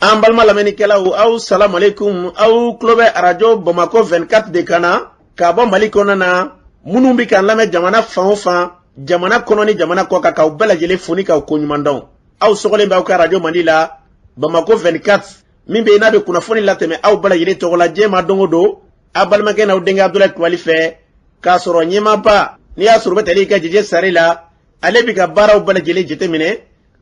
An balima lamɛnnikɛlaw, aw salamalekun. Aw tulo bɛ Arajo Bamakɔ 24 de kan na k'a bɔ Mali kɔnɔ na. Minnu bɛ k'an lamɛn jamana fan o fan, jamana kɔnɔ ni jamana kɔ kan, k'aw bɛɛ lajɛlen fo ni k'aw koɲuman dɔn. Aw sɔgɔlen bɛ aw ka arajo mandi la, Bamakɔ 24, min bɛ yen n'a bɛ kunnafoni latɛmɛ aw bɛɛ lajɛlen tɔgɔ la diɲɛ ma don o don, aw balimakɛ n'aw denkɛ Abudulayi Kulubali fɛ, k'a sɔrɔ ɲɛmaaba n'i y'a sɔrɔ u bɛ tali kɛ Jeje Sare la, ale bɛ ka baaraw bɛɛ lajɛlen jateminɛ,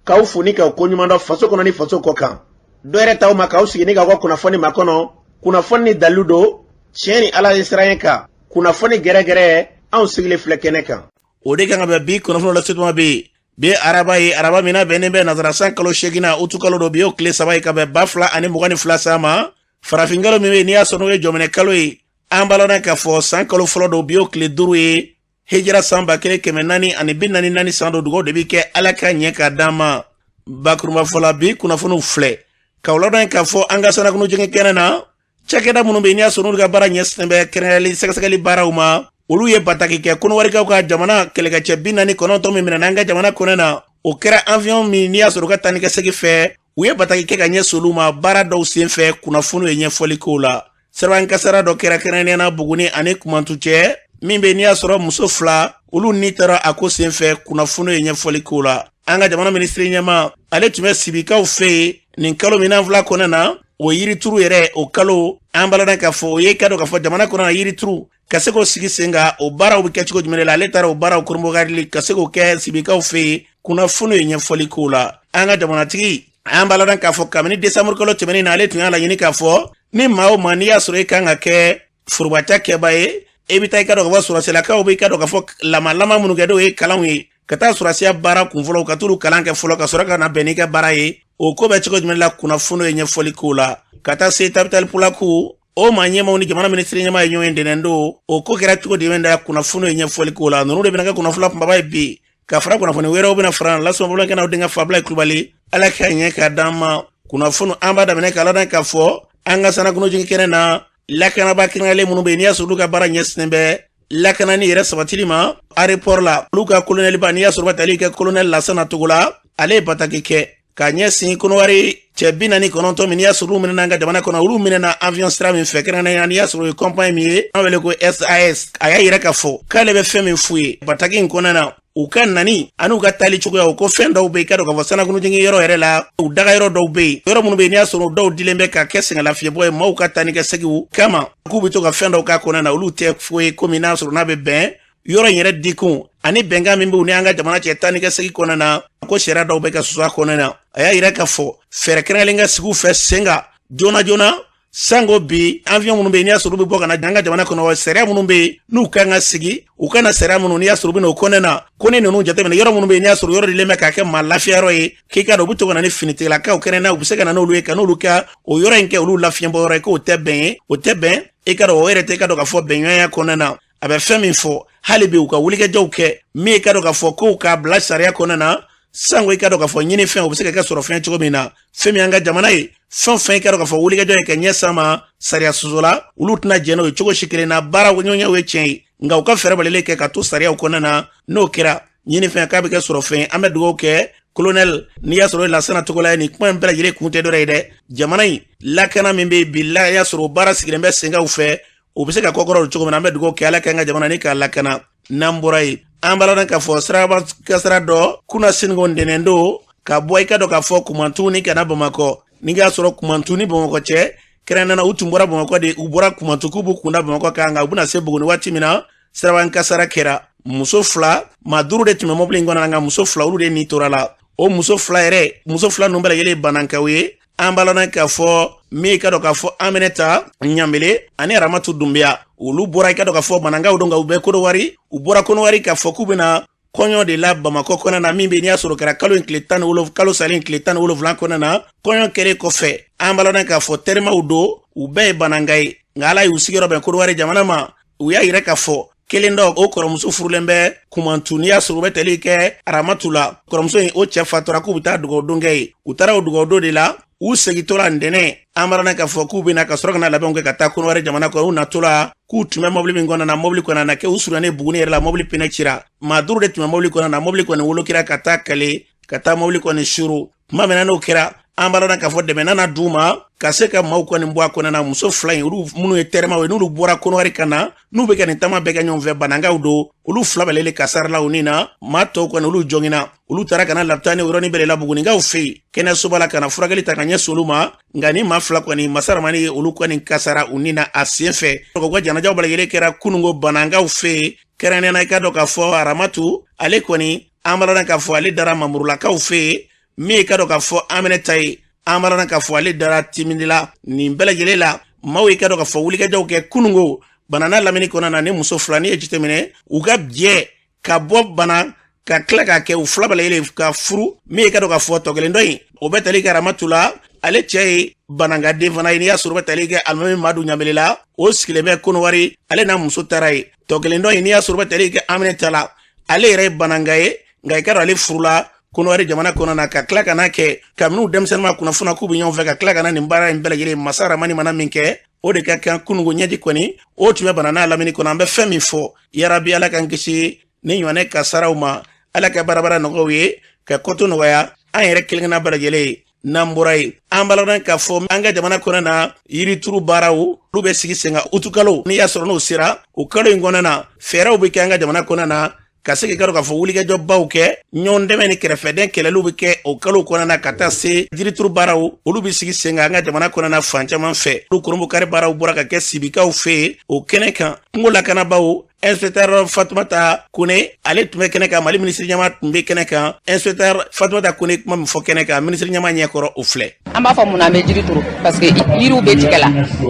k'aw fo ni k'aw koɲuman dɔn faso kɔnɔ ni faso kɔ kan. Dɔ yɛrɛ t'aw ma k'aw sigi ni k'aw ka kunnafoni makɔnɔ, kunnafoni ni dalilu don, tiɲɛ ni Ala ye siran kan, kunnafoni gɛrɛgɛrɛ, anw sigilen filɛ kɛnɛ kan. O de kan ka bɛn bi kunnafoni lase tuma bɛ yen. Bi ye araba ye, araba min n'a bɛnnen bɛ nazara san kalo seeginna, utu kalo don. Bi y'o tile 3 ye ka bɛn 2022 san ma, farafin kalo min bɛ yen n'i y'a sɔrɔ n'o ye jɔminɛ kalo ye. An b'a lɔn k'a fɔ san kalo fɔlɔ don, bi y'o tile 5 ye, hijira san 1444 san don. Dugawu de bɛ kɛ Ala ka ɲɛ k'a d'an ma. Bakurunba fɔla, bi kunnafoniw filɛ k'aw ladɔn k'a fɔ an ka sanakunu jɛngɛ kɛnɛ na, cakɛda minnu bɛ yen n'i y'a sɔrɔ n'olu ka baara ɲɛsinnen bɛ kɛrɛnkɛrɛnli sɛgɛsɛgɛli baaraw ma, olu ye bataki kɛ Kɔnɔwarikaw ka jamana kɛlɛkɛcɛ 49 min minɛna an ka jamana kɔnɔ na. O kɛra avion min n'i y'a sɔrɔ u ka taa ni ka segin fɛ, u ye bataki kɛ ka ɲɛsin olu ma baara dɔw senfɛ. Kunnafoniw ye ɲɛfɔli k'o la. Siraban kasara dɔ kɛra kɛrɛnkɛrɛnnenya na Buguni ani Kumantu cɛ, min bɛ n'i y'a sɔrɔ muso 2, olu ni taara a ko senfɛ. Kunnafoniw ye ɲɛfɔli k'o la. An ka jamana minisiri ɲɛmaa, ale tun bɛ Sibikaw fɛ yen nin kalo min fila kɔnɔ na, o yirituru yɛrɛ o kalo. An b'a lɔn k'a fɔ o ye ka dɔn k'a fɔ jamana kɔnɔ na, yirituru ka se k'o sigi sen kan, o baaraw bɛ kɛ cogo jumɛn de la, ale taara o baaraw kurunbonkarili ka se k'o kɛ Sibikaw fɛ yen. Kunnafoniw ye ɲɛfɔli k'o la. An ka jamanatigi, an b'a lɔn k'a fɔ kabini desanburu kalo tɛmɛnen na, ale tun y'a laɲini k'a fɔ ni maa o maa n'i y'a sɔrɔ i kan ka kɛ foroba cakɛba ye, e bɛ taa i ka dɔn k'a fɔ sɔrɔsilakaw bɛ i ka dɔn k'a fɔ lamalama minnu kɛ, n'o ye kalanw ye, ka taa sɔrɔsiya baara kun fɔlɔ, ka t'olu kalan kɛ fɔlɔ, ka sɔrɔ ka na bɛn n'i ka baara ye. O ko bɛ cogo jumɛn la, kunnafoniw ye ɲɛfɔli k'o la. Ka taa se Tabital Pulaku, o maa ɲɛmaaw ni jamana minisiri ɲɛmaa ye ɲɔgɔn ye ntɛnɛn don, o ko kɛra cogo jumɛn la, kunnafoniw ye ɲɛfɔli k'o la. Ninnu de bɛna kɛ kunnafoni kunbaba ye bi, ka fara kunnafoni wɛrɛw bɛna fara lasɔn kɛnɛw denkɛ Fabila Kulubali. Ala ka ɲɛ k'a d'an ma. Kunnafoni an b'a daminɛ k'a ladɔn k'a fɔ an ka sanakunojigin kɛnɛ na, lakanaba kɛrɛnkɛrɛnlen minnu bɛ yen n'i y'a sɔrɔ olu ka baara ɲɛsinnen bɛ lakanani yɛrɛ sabatili ma aéroport la, olu ka kolonɛliba n'i y'a sɔrɔ ba tali kɛ kolonɛli Lasana Togola, ale ye bataki kɛ ka ɲɛsin Kɔnɔwari cɛ 49 min n'i y'a sɔrɔ olu minɛna an ka jamana kɔnɔ. Olu minɛna avion sira min fɛ, kɛrɛnkɛrɛnnenya n'i y'a sɔrɔ o ye compagnie min ye an wele ko SAS. A y'a yira k'a fɔ k'ale bɛ fɛn min f'u ye bataki in kɔnɔna na, u ka nani ani u ka taali cogoya, u ko fɛn dɔw bɛ yen ka dɔn k'a fɔ sanakunujigin yɔrɔ yɛrɛ la, u daga yɔrɔ dɔw bɛ yen, yɔrɔ minnu bɛ yen n'i y'a sɔrɔ dɔw dilen bɛ ka kɛ sɛgɛnlafiɲɛbɔ ye maaw ka taa ni ka seginw kama, k'u bɛ to ka fɛn dɔw k'a kɔnɔna na, olu tɛ foyi komi n'a sɔrɔ n'a bɛ bɛn yɔrɔ in yɛrɛ dikun ani bɛnkan min b'u ni an ka jamana cɛ taa ni ka segin kɔnɔna na, ko sariya dɔw bɛ ka sɔsɔ a kɔnɔna na. A y'a yira k'a fɔ fɛɛrɛ kɛrɛnkɛrɛnlen ka sigi u fɛ sen kan joona joona, sango bi avion minnu bɛ yen n'i y'a sɔrɔ u bɛ bɔ ka na an ka jamana kɔnɔ, sariya minnu bɛ yen n'u kan ka sigi, u kana sariya minnu n'i y'a sɔrɔ u bɛ na o kɔnɔna na, ko ni ninnu jateminɛ, yɔrɔ minnu bɛ yen n'i y'a sɔrɔ yɔrɔ dilen bɛ k'a kɛ maa lafiya yɔrɔ ye, k'i ka dɔn u bɛ to ka na ni finitigilakaw kɛnɛ na, u bɛ se ka na n'olu ye ka n'olu ka o yɔrɔ in kɛ olu lafiɲɛbɔ yɔrɔ ye, k'o tɛ bɛn ye, o tɛ bɛn. I ka dɔn o yɛrɛ tɛ i ka dɔn k'a fɔ bɛnɲɔgɔnya kɔnɔna na. A bɛ fɛn min fɔ, hali bi u ka wulikajɔw kɛ min ye ka dɔn k'a fɔ kow k'a bila sariya kɔnɔna na, sango i ka dɔn k'a fɔ ɲinifɛn o bɛ se ka kɛ sɔrɔfɛn cogo min na. Fɛn min y'an ka jamana ye, fɛn o fɛn i ka dɔn k'a fɔ wulikajɔ ye ka ɲɛ san ma sariya sɔsɔ la, olu tɛna jɛn n'o ye cogo si kelen na. Baara ɲɔgɔnyaw ye tiɲɛ ye, nka u ka fɛɛrɛ balilen kɛ ka to sariyaw kɔnɔna na, n'o kɛra ɲinifɛn k'a bɛ kɛ sɔrɔfɛn. An bɛ dugawu kɛ kolonɛli n'i y'a sɔrɔ Lasana Togola ye. Nin kuma in bɛɛ lajɛlen kun tɛ dɔ ye dɛ, jamana in lakana min bɛ yen bi la, y'a sɔrɔ o baara sigilen bɛ senkanw fɛ, o bɛ se ka kɔkɔrɔ cogo min na. An bɛ dugawu kɛ Ala k'an ka jamana ni k'a lakana. N'an bɔra yen, an b'a lɔn k'a fɔ siraba kasara dɔ kunna siniko ntɛnɛn don, ka bɔ i ka dɔn k'a fɔ Kumantu ni ka na Bamakɔ, n'i y'a sɔrɔ Kumantu ni Bamakɔ cɛ kɛrɛnkɛrɛnnenya na, u tun bɔra Bamakɔ de, u bɔra Kumantu k'u b'u kunda Bamakɔ kan, nka u bɛna se Buguni waati min na, siraban kasara kɛra. Muso 2, maa 5 de tun bɛ mɔbili in kɔnɔ, nka muso 2, olu de ni tora la. O muso 2 yɛrɛ, muso 2 ninnu bɛɛ lajɛlen banankaw ye. An b'a lɔn k'a fɔ min ka dɔn k'a fɔ Aminata Ɲanbele ani Aramatu Dunbiya, olu bɔra i ka dɔn k'a fɔ banankaw don, nka u bɛ Kodowari. U bɔra Kodowari k'a fɔ k'u bɛna kɔɲɔ de la Bamakɔ kɔnɔna na, min bɛ n'i y'a sɔrɔ kɛra kalo in tile 17, kalo salen tile 17 kɔnɔna na. Kɔɲɔ kɛlen kɔfɛ, an b'a lɔn k'a fɔ terimaw don, u bɛɛ ye bananka ye, nka Ala y'u sigiyɔrɔ bɛn Kodowari jamana ma. U y'a yira k'a fɔ kelen dɔ, o kɔrɔmuso furulen bɛ Kumantu, n'i y'a sɔrɔ u bɛ tali kɛ Aramatu la. Kɔrɔmuso in, o cɛ fatura, k'u bɛ taa dugawudon kɛ yen. U taara o dugawudon de la, u segintɔla ntɛnɛn, an b'a lɔn k'a fɔ k'u bɛna ka sɔrɔ ka na labɛnw kɛ ka taa Kɔnɔwari jamana kɔnɔ. U natɔla, k'u tun bɛ mɔbili min kɔnɔ na, mɔbili kɔnɔ na kɛ u surunyalen Buguni yɛrɛ la, mɔbili pinɛ cira. Maa 5 de tun bɛ mɔbili kɔnɔ na, mɔbili kɔni wolokira ka taa kale ka taa mɔbili kɔni suru. Tuma min na n'o kɛra, An b'a dɔn k'a fɔ dɛmɛ nana d'u ma ka se ka maaw kɔni bɔ a kɔnɔna na. Muso fila in, olu minnu ye tɛrɛmaw ye, n'olu bɔra Kɔnɔwari ka na, n'u bɛ ka nin taama bɛɛ kɛ ɲɔgɔn fɛ, Banankaw don, olu fila bɛɛ lajɛlen kasarala u ni na. Maa tɔw kɔni, olu jɔngina, olu taara ka na lapitani o yɔrɔnin bɛɛ de la Bugunikaw fɛ yen, kɛnɛyasoba la, ka na furakɛli ta ka ɲɛsin olu ma. Nka ni maa fila kɔni, masaramani ye olu kɔni kasara u ni na a sen fɛ. U ka janajaw bɛɛ lajɛlen kɛra kunungo Banankaw fɛ yen. Kɛrɛnkɛrɛnnenya la, i ka dɔn k'a fɔ Aramatu, ale kɔni, an b'a dɔn k'a fɔ ale dara Mamurulakaw fɛ yen. Min ye ka dɔn k'a fɔ Aminata ye, an b'a dɔn k'a fɔ ale dara Timindila. Nin bɛɛ lajɛlen la, maaw ye ka dɔn k'a fɔ wulikajɔw kɛ kunungo Banana lamini kɔnɔna na. Ni muso fila, n'i ye jateminɛ, u ka jɛ ka bɔ Bana ka tila k'a kɛ u fila bɛɛ lajɛlen ka furu. Min ye ka dɔn k'a fɔ tɔ kelen dɔ in, o bɛ tali kɛ Aramatu la, ale cɛ ye Banankaden fana ye. N'i y'a sɔrɔ o bɛ tali kɛ Alimami Madu Ɲamele la, o sigilen bɛ Kɔnɔwari, ale n'a muso taara ye. Tɔ kelen dɔ in, n'i y'a sɔrɔ o bɛ tali kɛ Aminata la, ale yɛrɛ ye Bananka ye, nka i ka dɔn ale furula Kɔnɔwari jamana kɔnɔna na, ka tila ka n'a kɛ kabini u denmisɛnnin ma kunnafoni k'u bɛ ɲɔgɔn fɛ, ka tila ka na nin baara in bɛɛ lajɛlen. Masa Ramani mana min kɛ, o de ka kan. Kunungo ɲɛji kɔni, o tun bɛ Banana lamini kɔnɔ. An bɛ fɛn min fɔ, yarabi Ala k'an kisi ni ɲɔgɔnɛ kasaraw ma, Ala ka baarabara nɔgɔw ye, ka kɔto nɔgɔya an yɛrɛ kelen-kelenna bɛɛ lajɛlen ye. N'an bɔra yen, an b'a lɔn k'a fɔ an ka jamana kɔnɔ na, yirituru baaraw, olu bɛ sigi sen kan utukalo. N'i y'a sɔrɔ n'o sera, o kalo in kɔnɔna na, fɛɛrɛw bɛ kɛ an ka jamana kɔnɔ na ka se k'i ka dɔn k'a fɔ wulikajɔbaw kɛ, ɲɔgɔn dɛmɛ ni kɛrɛfɛdɛn kɛlɛliw bɛ kɛ o kalo kɔnɔna na, ka taa se jirituru baaraw, olu bɛ sigi sen kan an ka jamana kɔnɔna na fan caman fɛ. Olu kurunbonkari baaraw bɔra ka kɛ Sibikaw fɛ yen. O kɛnɛ kan, kungo lakanabaaw, inspecteur Fatumata Kone, ale tun bɛ kɛnɛ kan, Mali minisiri ɲɛmaa tun bɛ kɛnɛ kan. Inspecteur Fatumata Kone, kuma min fɔ kɛnɛ kan minisiri ɲɛmaa ɲɛkɔrɔ, o filɛ. An b'a fɔ mun na an bɛ jiri turu? Parce que yiriw bɛ tigɛ la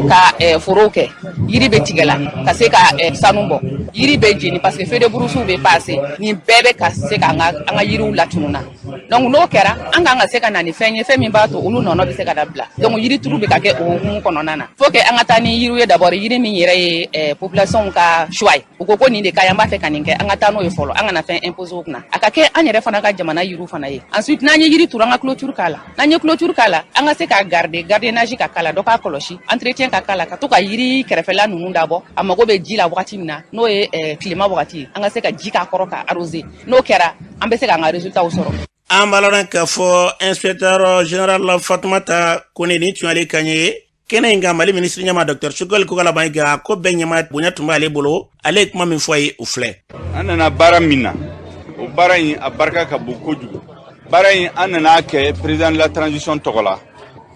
ka forow kɛ, yiri bɛ tigɛ la ka se ka sanu bɔ, yiri bɛ jeni parce que feu de brousse bɛ passer. Nin bɛɛ bɛ ka se k'an ka an ka yiriw latunun na. Donc n'o kɛra, an kan ka se ka na ni fɛn ye, fɛn min b'a to olu nɔnɔ bɛ se ka dabila. Donc yiri turu bɛ ka kɛ o hukumu kɔnɔna na. Faut que an ka taa ni yiriw ye d'abord, yiri min yɛrɛ ye population ka choix ye, u ko ko nin de ka ɲi, an b'a fɛ ka nin kɛ, an ka taa n'o ye fɔlɔ, an kana fɛn imposer u kunna. A ka kɛ an yɛrɛ fana ka jamana yiriw fana ye. Ensuite, n'an ye yiri turu, an ka clôture k'a la. N'an ye clôture k'a la, an ka se k'a garder, gardiennage ka k'a la, dɔ k'a kɔlɔsi, entretien ka k'a la, ka to ka yiri kɛrɛfɛla ninnu dabɔ. A mago bɛ ji la wagati min na, n'o ye tilema wagati ye, an ka se ka ji k'a kɔrɔ ka arroser. N'o kɛra, an bɛ se k'an ka résultats sɔrɔ. An b'a lɔn k'a fɔ inspecteur général Fatumata Kone, nin tun y'ale kan ye kɛnɛ in kan. Mali minisiri ɲɛma Dr Choguel Kokalla Maïga, ko bɛɛ ɲɛma bonya tun b'ale bolo. Ale ye kuma min fɔ a ye, o filɛ. An nana baara min na, o baara in a barika ka bon kojugu. Baara in, an nana kɛ président de la transition tɔgɔ la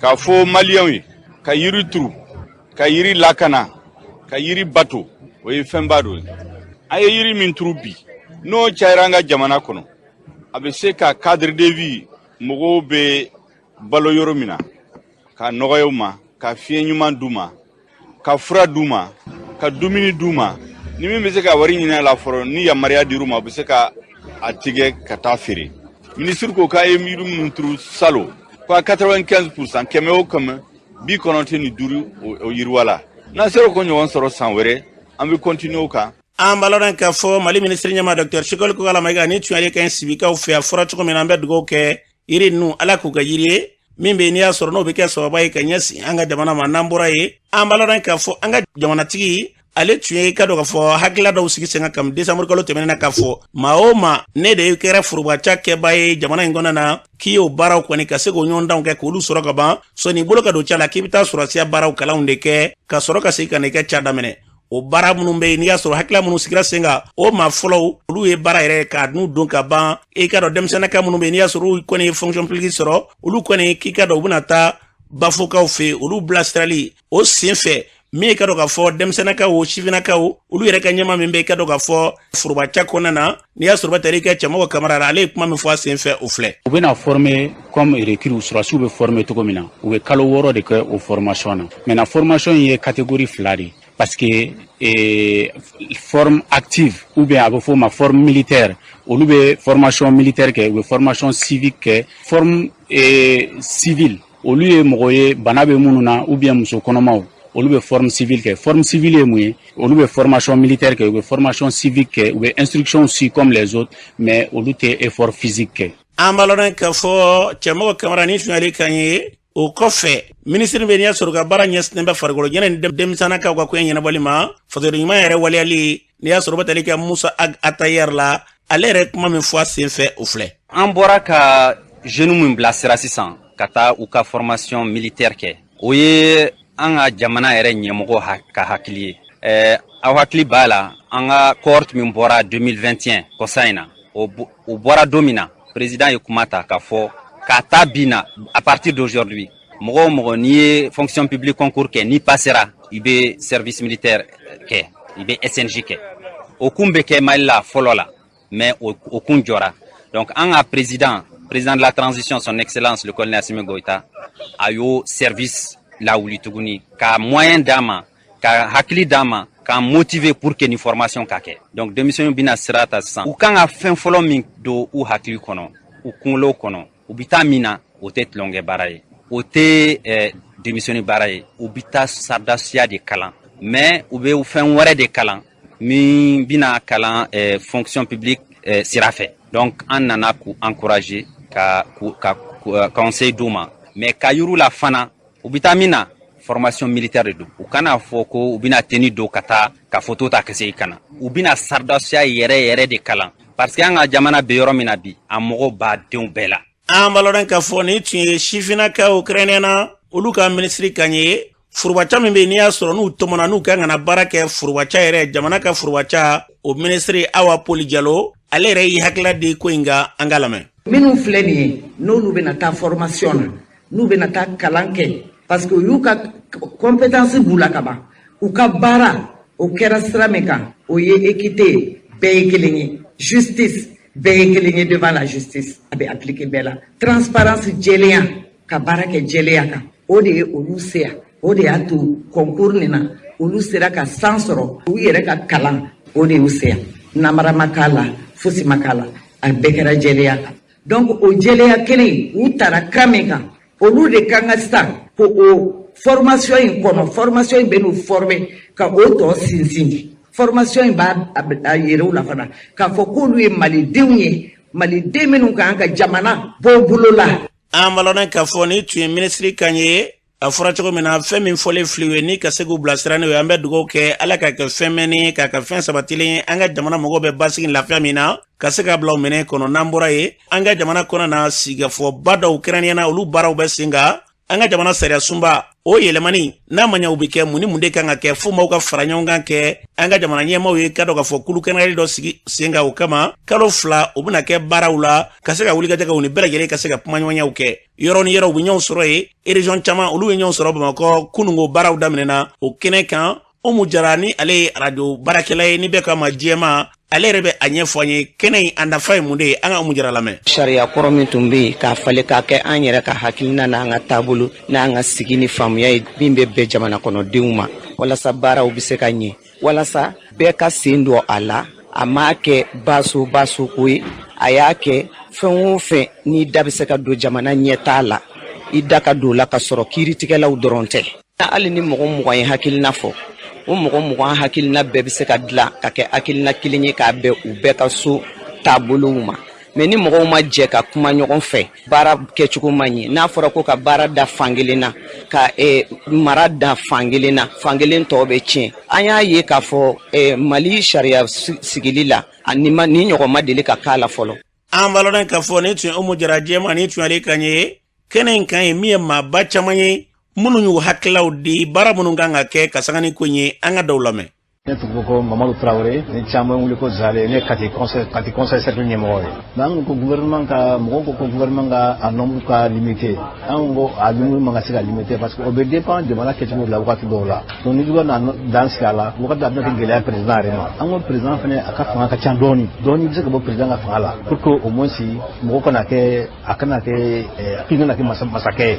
k'a fɔ Maliyɛnw ye ka yiri turu, ka yiri lakana, ka yiri bato, o ye fɛnba dɔ ye. An ye yiri min turu bi, n'o cayara an ka jamana kɔnɔ, a bɛ se ka cadre de vie, mɔgɔw bɛ balo yɔrɔ min na, ka nɔgɔya u ma, ka fiɲɛ ɲuman d'u ma, ka fura d'u ma, ka dumuni d'u ma. Ni min bɛ se ka wari ɲini a la fɔlɔ, ni yamaruya dir'u ma, u bɛ se ka a tigɛ ka taa feere. Minisiri ko k'a ye yiri minnu turu salon, ko a 95%, 100 o 100, 95, o yiriwa la. N'an sera k'o ɲɔgɔn sɔrɔ san wɛrɛ, an bɛ continuer o kan. An b'a lɔn k'a fɔ Mali minisiri ɲɛma Dr Choguel Kokalla Maïga, ni tun y'ale kan Sibikaw fɛ. A fɔra cogo min na, an bɛ dugawu kɛ yiri ninnu, Ala k'u ka yiri ye min bɛ n'i y'a sɔrɔ n'o bɛ kɛ sababa ye ka ɲɛsin an ka jamana ma. N'an bɔra yen, an b'a lɔn k'a fɔ an ka jamanatigi, ale tun ye ka dɔn k'a fɔ hakilila dɔw sigi sen kan kabini desanburu kalo tɛmɛnen na, k'a fɔ maa o maa ne de kɛra forobaca kɛba ye jamana in kɔnɔ na, k'i y'o baaraw kɔni ka se k'o ɲɔgɔndanw kɛ k'olu sɔrɔ ka ban, sɔnni bolo ka don ca la, k'i bɛ taa sɔrɔsiya baaraw kalanw de kɛ ka sɔrɔ ka segin ka na i ka ca daminɛ. O baara minnu bɛ yen, n'i y'a sɔrɔ hakilila minnu sigira sen kan, o maa fɔlɔw, olu ye baara yɛrɛ k'a n'u don ka ban. I ka dɔn denmisɛnninka minnu bɛ yen, n'i y'a sɔrɔ olu kɔni ye fonction publique sɔrɔ, olu kɔni k'i ka dɔn u bɛna taa Bafokaw fɛ yen, olu bilasirali o sen fɛ. Min ye ka dɔn k'a fɔ denmisɛnninkaw o sifinnakaw, olu yɛrɛ ka ɲɛma min bɛ i ka dɔn k'a fɔ forobaca kɔnɔna na, n'i y'a sɔrɔ bɛ i ka Cɛmɔgɔ Kamara la, ale ye kuma min fɔ a sen fɛ, o filɛ. U bɛna former comme recrue, sɔrɔsiw bɛ former cogo min na. U bɛ kalo 6 de kɛ o formation na. Maintenant, formation in ye catégorie fila de ye, parce que forme active ou bien a bɛ fɔ o ma forme militaire, olu bɛ formation militaire kɛ, u bɛ formation civique kɛ. Forme civile, olu ye mɔgɔ ye bana bɛ minnu na ou bien muso kɔnɔmaw, olu bɛ forme civile kɛ. Forme civile ye mun ye? Olu bɛ formation militaire kɛ, u bɛ formation civique kɛ, u bɛ instruction suit comme les autres, mais olu tɛ effort physique kɛ. An b'a lɔn k'a fɔ Cɛmɔgɔ Kamara, ni sunyali kan ye. O kɔfɛ, minisiri bɛ n'i y'a sɔrɔ ka baara ɲɛsinnen bɛ farikolo ɲɛnɛ ni denmisɛnninkaw ka koɲɛ ɲɛnabɔli ma, fasoden ɲuman yɛrɛ waleyali, n'i y'a sɔrɔ bɛ tali kɛ Musa Ag Atayɛri la, ale yɛrɛ kuma min fɔ a sen fɛ, o filɛ. An bɔra ka jeunes min bilasira sisan. ka taa u ka formation militaire kɛ. O ye an ka jamana yɛrɛ ɲɛmɔgɔ ka hakili ye. Aw hakili b'a la, an ka cohorte min bɔra 2021 kɔsa in na, o bɔra don min na, président ye kuma ta k'a fɔ k'a ta bi na, à partir d'aujourd'hui, mɔgɔ o mɔgɔ n'i ye fonction publique concours kɛ, n'i passera, i bɛ service militaire kɛ, i bɛ SNJ kɛ. O kun bɛ kɛ Mali la fɔlɔ la, mais o kun jɔra. Donc an ka président de la transition, son excellence le colonel Assimi Goïta, a y'o service lawuli tuguni ka moyen d'a ma, ka hakili d'a ma, k'an motiver pour que ni formation ka kɛ. Donc denmisɛnninw bɛna sira ta sisan. U kan ka fɛn fɔlɔ min don u hakili kɔnɔ, u kunkolo kɔnɔ, u bɛ taa min na, o tɛ tulonkɛ baara ye, o tɛ denmisɛnnin baara ye. U bɛ taa sardasiya de kalan, mais u bɛ fɛn wɛrɛ de kalan min bɛna kalan fonction publique sira fɛ. Donc an nana k'u encourager, ka conseil d'u ma, mais ka yir'u la fana u bɛ taa min na, formation militaire de don. U kana fɔ ko u bɛna tenue don ka taa ka photo ta ka segin ka na. U bɛna sardasiya yɛrɛ yɛrɛ de kalan, parce que an ka jamana bɛ yɔrɔ min na bi, a mago b'a denw bɛɛ la. An b'a lɔn k'a fɔ nin tun ye sifinnakaw, kɛrɛnkɛrɛnnenya na olu ka minisiri kan ye. Forobaca min bɛ yen, n'i y'a sɔrɔ n'u tɔmɔna, n'u kan ka na baara kɛ forobaca yɛrɛ, jamana ka forobaca, o minisiri Awa Poli Jalo, ale yɛrɛ y'i hakilila di ko in kan. An ka lamɛn. Minnu filɛ nin ye, n'olu bɛna taa formation na, n'u bɛna taa kalan kɛ, parce que u y'u ka compétence b'u la ka ban, u ka baara o kɛra sira min kan, o ye équité, bɛɛ ye kelen ye, justice, bɛɛ ye kelen ye devant la justice, a bɛ appliquer bɛɛ la, transparence, jɛlenya, ka baara kɛ jɛlenya kan, o de ye olu se yan. O de y'a to concours nin na, olu sera ka san sɔrɔ. U yɛrɛ ka kalan, o de y'u se yan. Namara ma k'a la, fosi ma k'a la, a bɛɛ kɛra jɛlenya kan. Donc o jɛlenya kelen, u taara kan min kan, olu de kan ka sisan ko o formation in kɔnɔ, formation in bɛ n'u former ka o tɔ sinsin. Formation in b'a a yɛrɛ u la fana k'a fɔ k'olu ye malidenw ye, maliden minnu kan ka jamana bɔ bolo la. An b'a lɔn k'a fɔ ni tun ye minisiri kan ye. A fɔra cogo min na, fɛn min fɔlen filiw ye ni ka se k'u bilasira n'o ye, an bɛ dugawu kɛ Ala ka kɛ fɛn mɛnni, k'a ka fɛn sabatilen. An ka jamana mago bɛ basigi, lafiya min na, ka se ka bila o minɛn kɔnɔ. N'an bɔra yen, an ka jamana kɔnɔ na, sigikafɔba dɔw kɛrɛnkɛrɛnnenya na, olu baaraw bɛ sen kan. An ka jamana sariya sunba o yɛlɛmani n'a ma ɲɛ, u bɛ kɛ mun ni mun de kan ka kɛ fo maaw ka fara ɲɔgɔn kan kɛ? An ka jamana ɲɛmaaw ye ka dɔn k'a fɔ kulu kɛnɛyali dɔ sigi sen kan o kama. Kalo 2 u bɛna kɛ baaraw la ka se ka wulikajɔ kɛ, u ni bɛɛ lajɛlen ka se ka kumaɲɔgɔnyaw kɛ yɔrɔ ni yɔrɔ. U bɛ ɲɔgɔn sɔrɔ yen, région caman olu ye ɲɔgɔn sɔrɔ Bamakɔ kununko. Baaraw daminɛna o kɛnɛ kan. Umu Jara ni ale ye arajo baarakɛla ye, ni bɛɛ k'a ma jɛma, ale yɛrɛ bɛ a ɲɛfɔ an ye kɛnɛ in a nafa ye mun de ye. An ka Umu Jara lamɛn. Sariya kɔrɔ min tun bɛ yen, k'a falen k'a kɛ an yɛrɛ ka hakilina n'an ka taabolo n'an ka sigi ni faamuya ye min bɛ bɛn jamana kɔnɔdenw ma, walasa baaraw bɛ se ka ɲɛ, walasa bɛɛ ka sen don a la. A m'a kɛ baso baso ko ye, a y'a kɛ fɛn o fɛn n'i da bɛ se ka don jamana ɲɛtaa la, i da ka don o la, ka sɔrɔ kiiritigɛlaw dɔrɔn tɛ. Hali ni mɔgɔ 20 ye hakilina fɔ, o mɔgɔ 20 hakilina bɛɛ bɛ se ka dilan ka kɛ hakilina kelen ye k'a bɛn u bɛɛ ka so taabolow ma. Mais ni mɔgɔw ma jɛ ka kuma ɲɔgɔn fɛ, baara kɛcogo man ɲɛ. N'a fɔra ko ka baara da fankelen na, ka mara da fankelen na, fankelen tɔ bɛ tiɲɛ. An y'a ye k'a fɔ Mali sariya sigili la, ni ɲɔgɔn ma deli ka k'a la fɔlɔ. An b'a lɔn k'a fɔ nin tun ye Umu Jara jɛma, nin tun y'ale kan ye kɛnɛ in kan ye, min ye maaba caman ye minnu y'u hakililaw di baara minnu kan ka kɛ ka sanga ni ko in ye. An ka dɔw lamɛn. Ne tɔgɔ ko Mamadu Tarawele, ni caman wele ko Zale. Ne Kati conseil cercle ɲɛmɔgɔ ye. Mais an ko gouvernement ka mɔgɔw ko gouvernement ka a nombre ka limité. An ko a nombre man ka se ka limité, parce que o bɛ dépend jamana kɛcogo la wagati dɔw la. Donc ni jugu na dan sigi a la wagati, a bɛna kɛ gɛlɛya président yɛrɛ ma. An ko président fana, a ka fanga ka ca dɔɔni dɔɔni, bɛ se ka bɔ président ka fanga la pour que au moins mɔgɔ kana kɛ, a kana kɛ k'i kana kɛ masakɛ ye.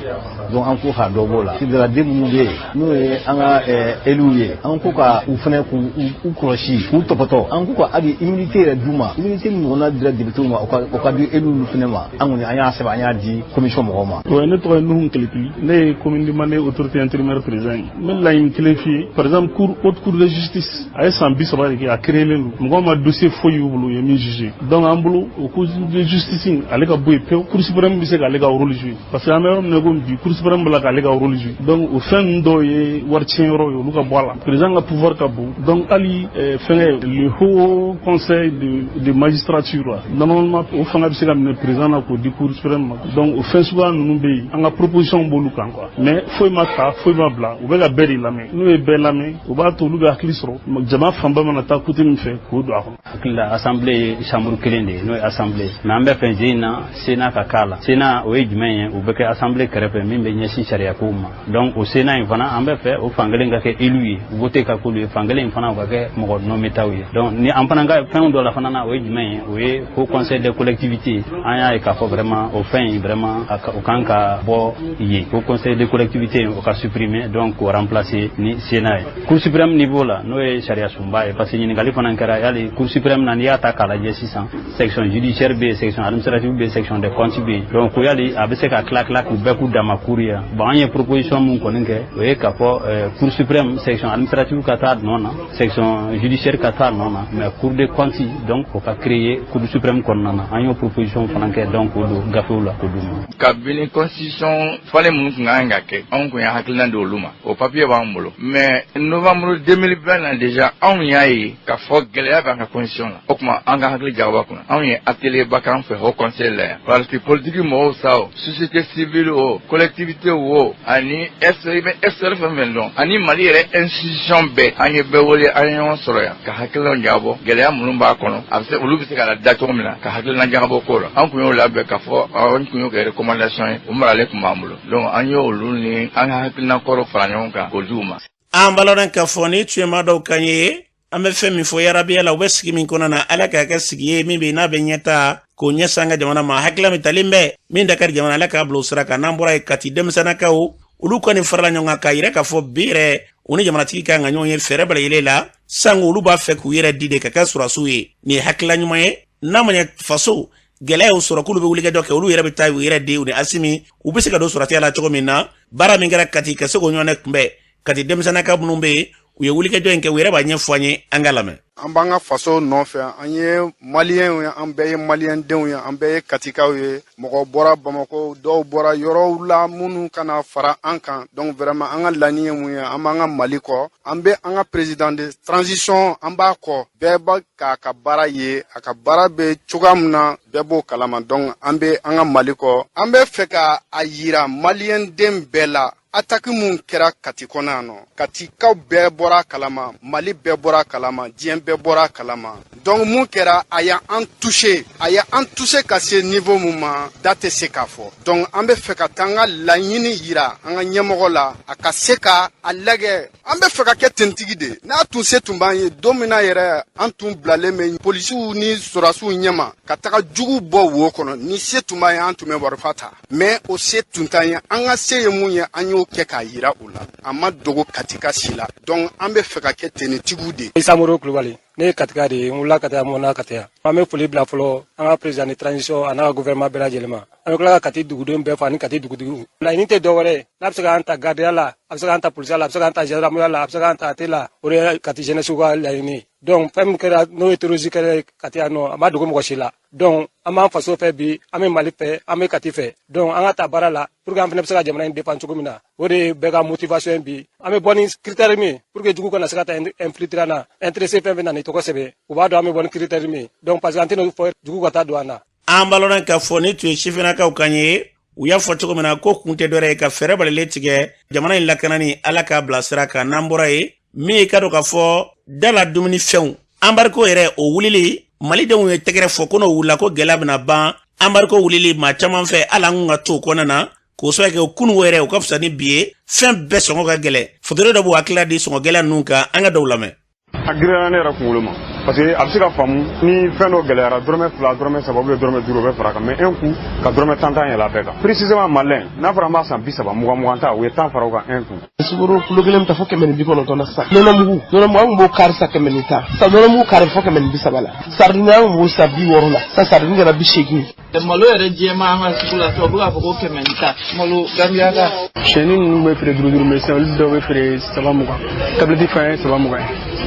Donc an ko ka dɔ b'o la. Sigidaladen minnu bɛ yen, n'o ye an ka élus ye, an ko ka u fana k'u u kɔlɔsi, k'u tɔpɔtɔ. An ko ka hali immunité yɛrɛ d'u ma, immunité min ɲɔgɔnna dira député ma, o ka di élus fana ma. An kɔni an y'a sɛbɛn, an y'a di commission mɔgɔw ma. Ouais, ne tɔgɔ ye Nuhu Kelekili, ne ye commune de Mande autorité intérimaire président ye. N bɛ laɲini kelen f'i ye. Par exemple, cour haute cour de justice, a ye san 30 de kɛ a créelen don, mɔgɔw ma dossier foyi y'u bolo u ye min jugé. Donc an bolo, o cour de justice ale ka bɔ yen pewu, cour suprême bɛ se k'ale ka rôle jouer, parce que an bɛ yɔrɔ min na komi bi, cour suprême bɛ la k'ale ka rôle jouer. Donc o fɛn ninnu dɔw ye wari tiɲɛ yɔrɔ ye, olu ka bɔ a la. Président ka pouvoir ka bon. Donc hali fɛngɛ, le haut conseil de magistrature, normalement o fanga bɛ se ka minɛ président na k'o di cour suprême ma. Donc o fɛn suguya ninnu bɛ yen, an ka proposition b'olu kan quoi. Mais foyi ma ta, foyi ma bila, u bɛ ka bɛɛ de lamɛn. N'u ye bɛɛ lamɛn, o b'a to olu bɛ hakili sɔrɔ, jama fanba mana taa côté min fɛ, k'o don a kɔnɔ. Hakili la, assemblée ye chambre kelen de ye, n'o ye assemblée. Mais an bɛ fɛ zen in na, sénat ka k'a la. Sénat, o ye jumɛn ye? O bɛ kɛ assemblée kɛrɛfɛ, min bɛ ɲɛsin sariya kow ma. Donc o sénat in fana, an bɛ fɛ o fan kelen ka kɛ élu ye, voté ka k'olu ye, fan kelen in fana o ka kɛ mɔgɔ nommé taw ye. Donc ni an fana ka fɛn dɔ la fana na, o ye jumɛn ye? O ye haut conseil des collectivités. An y'a ye k'a fɔ vraiment o fɛn in, vraiment o kan ka bɔ yen. Haut conseil des collectivités, o ka supprimer, donc k'o remplacer ni sénat ye. Cour suprême niveau la, n'o ye sariya sunba ye, parce que ɲininkali fana kɛra yali cour suprême na, n'i y'a ta k'a lajɛ sisan, section judiciaire bɛ yen, section administrative bɛ yen, section des comptes bɛ yen. Donc ko yali a bɛ se ka tila tila k'u bɛɛ k'u dama cour ye? Bon, an ye proposition mun kɔni kɛ, o ye k'a fɔ cour suprême, section administrative ka taa nɔ na, section judiciaire ka taa nɔ na, mais cour des comptes, donc o ka créer cour suprême kɔnɔna na. An y'o proposition fana kɛ, donc k'o don gafew la k'o d'u ma. Kabini constitution falen minnu tun kan ka kɛ, anw kun ye hakilina di olu ma, o papier b'an bolo. Mais novembre 2020 na déjà, anw y'a ye k'a fɔ gɛlɛya b'an ka constitution la. O tuma an ka hakili jagabɔ kunna, anw ye atelier ba k'an fɛ haut conseil la yan, parti politique mɔgɔw sa, o société civile, o collectivité, o ani i bɛ expert fɛn fɛn dɔn, ani Mali yɛrɛ institution bɛɛ, an ye bɛɛ wele, an ye ɲɔgɔn sɔrɔ yan ka hakilinaw jagabɔ gɛlɛya minnu b'a kɔnɔ, a bɛ se olu bɛ se ka da cogo min na ka hakilina jagabɔ ko la. An kun y'o labɛn k'a fɔ an kun y'o kɛ recommandation ye, o maralen tun b'an bolo. Donc an y'olu ni an ka hakilina kɔrɔ fara ɲɔgɔn kan k'o di u ma. An balɔrɔn k'a fɔ ni tun ye maa dɔw kan ye, an bɛ fɛn min fɔ yarabiya la, u bɛ sigi min kɔnɔ na, Ala k'a kɛ sigi ye min bɛ n'a bɛ ɲɛta k'o ɲɛsin an ka jamana ma. Hakilila min talen bɛ min da ka di jamana, Ala k'a bila o sira kan. N'an bɔra yen, Kati denmisɛnninnakaw, olu kɔni farala ɲɔgɔn kan k'a yira k'a fɔ bi yɛrɛ u ni jamanatigi kan ka ɲɔgɔn ye fɛɛrɛ bɛɛ lajɛlen la, sango olu b'a fɛ k'u yɛrɛ di de ka kɛ sɔrɔdasiw ye. Nin ye hakilila ɲuman ye. N'a ma ɲɛ faso gɛlɛya y'u sɔrɔ k'olu bɛ wulikajɔ kɛ, olu yɛrɛ bɛ taa u yɛrɛ di u ni Asimi, u bɛ se ka don sɔrɔdasiya la cogo min na. Baara min kɛra Kati ka se k'o ɲɔgɔnna kunbɛn, Kati denmisɛnninnaka minnu bɛ yen, u ye wulikajɔ in kɛ, u yɛrɛ b'a ɲɛfɔ an ye, an ka lamɛn. An b'an ka faso nɔfɛ, an ye Maliyɛnw ye, an bɛɛ ye Maliyɛndenw ye, an bɛɛ ye Katikaw ye. Mɔgɔ bɔra Bamakɔ, dɔw bɔra yɔrɔw la minnu kana fara an kan. Donc vraiment, an ka laɲini ye mun ye? An b'an ka Mali kɔ, an bɛ an ka président de transition, an b'a kɔ. Bɛɛ b'a k'a ka baara ye, a ka baara bɛ cogoya min na, bɛɛ b'o kalama. Donc an bɛ an ka Mali kɔ, an bɛ fɛ ka a yira Maliyɛnden bɛɛ la, attaque mun kɛra Kati kɔnɔ yan nɔ, Katikaw bɛɛ bɔra kalama, Mali bɛɛ bɔra kalama, diɲɛ bɛɛ bɔra kalama. Donc mun kɛra, a y'an touché, a y'an touché ka se niveau mun ma, da tɛ se k'a fɔ. Donc an bɛ fɛ ka taa an ka laɲini yira an ka ɲɛmɔgɔ la, a ka se ka a lajɛ. An bɛ fɛ ka kɛ tentigi de. N'a tun se tun b'an ye don min na yɛrɛ, an tun bilalen bɛ polisiw ni sɔrɔdasiw ɲɛma ka taga jugu bɔ wo kɔnɔ. Ni se tun b'an ye, an tun bɛ warifa ta, mais o se tun t'an ye. An ka se ye mun ye, an y'o kɛ k'a yira u la, a ma dogo Katika si la. Donc an bɛ fɛ ka kɛ tenitigiw de. Samoro Kulubali, ne ye Katika de ye, n wulila Kati, mɔna Kati yan. An bɛ foli bila fɔlɔ an ka président de transition a n'a ka gouvernement bɛɛ lajɛlen ma. An bɛ tila ka Kati dugudenw bɛɛ fo ani Kati dugutigiw. Laɲini tɛ dɔwɛrɛ ye, n'a bɛ se k'an ta gardien la, a bɛ se k'an ta polisiya la, a bɛ se k'an ta gendarmerie la, a bɛ se k'an ta AT la, o de ye Kati jeunesse ka laɲini ye. Donc fɛn min kɛra, n'o ye terrorisme kɛra Kati yan nɔ, a ma dogo mɔgɔ si la. Donc an b'an faso fɛ bi, an bɛ Mali fɛ, an bɛ Kati fɛ. Donc an ka ta baara la pour que an fana bɛ se ka jamana in défendre cogo min na, o de ye bɛɛ ka motivation ye bi. An bɛ bɔ ni critère min ye pour que jugu kana se ka taa infiltrer an na, intéressé fɛn fɛn na n'i tɔgɔ sɛbɛn, u b'a dɔn an bɛ bɔ ni critère min ye. Donc parce que an tɛna fɔ jugu ka taa don an na. An balɔnna k'a fɔ ni tun ye sifinnakaw kan ye, u y'a fɔ cogo min na ko kun tɛ dɔwɛrɛ ye ka fɛɛrɛ balalen tigɛ jamana in lakanani, Ala k'a bila sira kan. N'an bɔra yen, min ye ka dɔn k'a fɔ da la dumunifɛnw embargo yɛrɛ, o wulili, Malidenw ye tɛgɛrɛ fɔ ko n'o wulila ko gɛlɛya bɛna ban. Embargo wulili maa caman fɛ, hali an kun ka to o kɔnɔna na k'o sababu kɛ kununko yɛrɛ, o ka fisa ni bi ye. Fɛn bɛɛ sɔngɔ ka gɛlɛn. Fotore dɔ b'u hakilila di sɔngɔ gɛlɛya ninnu kan, an ka dɔw lamɛn. A girinyara ne yɛrɛ kunkolo ma, parce que a bɛ se ka faamu ni fɛn dɔ gɛlɛyara, dɔrɔmɛ 2, dɔrɔmɛ 3 ou bien dɔrɔmɛ 5, o bɛ fara kan. Mais un coup ka dɔrɔmɛ 10 tan yɛlɛ a bɛɛ kan, précisément malin n'a fɔra an b'a san 30, 20 20 ta, u ye 10 fara o kan un coup. Sukaro kilo kelen bɛ taa fo 190 na sisan. Nɔnɔmugu, nɔnɔmugu, an tun b'o kari san 110, sisan nɔnɔmugu kari fo 130 la. Sardine, an tun b'o san 60 la, sisan sardine kɛra 80. Malo yɛrɛ jɛman, an ka sugu la sisan, u bɛ k'a fɔ ko 110, malo Gambiya ka. Sɛni ninnu bɛ feere 5 5, mais sisan olu dɔw bɛ feere 3 20, tablette fana ye 3 20 ye.